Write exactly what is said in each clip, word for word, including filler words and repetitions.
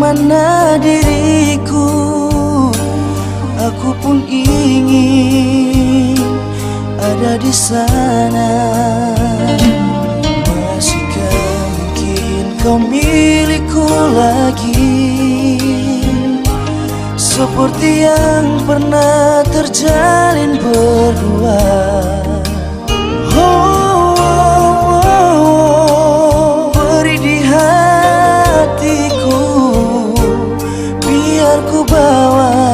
Mana diriku, aku pun ingin ada di sana. Masihkah mungkin kau milikku lagi, seperti yang pernah terjalin berdua? Oh, oh, oh, oh, beri di hatiku, biar ku bawa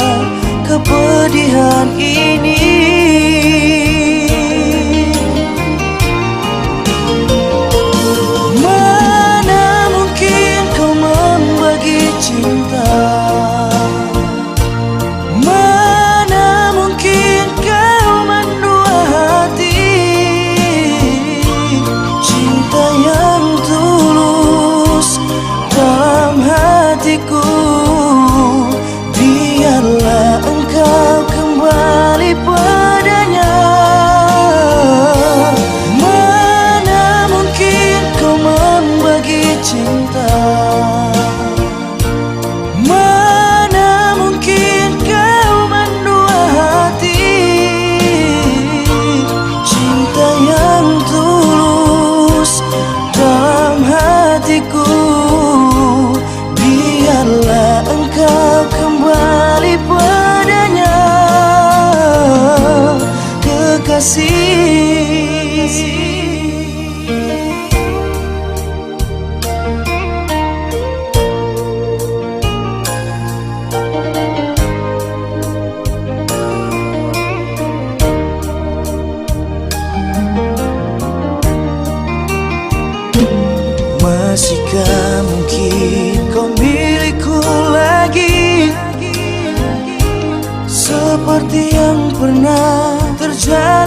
kepedihan ini. Mana mungkin kau membagi cinta? Mana mungkin kau mandua hati? Cinta yang tulus dalam hatiku, biarlah engkau kembali padanya. Mana mungkin kau membagi cinta? Mana mungkin kau mandua hati? Cinta yang tulus dalam hatiku, biarlah engkau kembali padanya, kekasih. Masihkah mungkin kau milikku lagi, seperti yang pernah terjadi?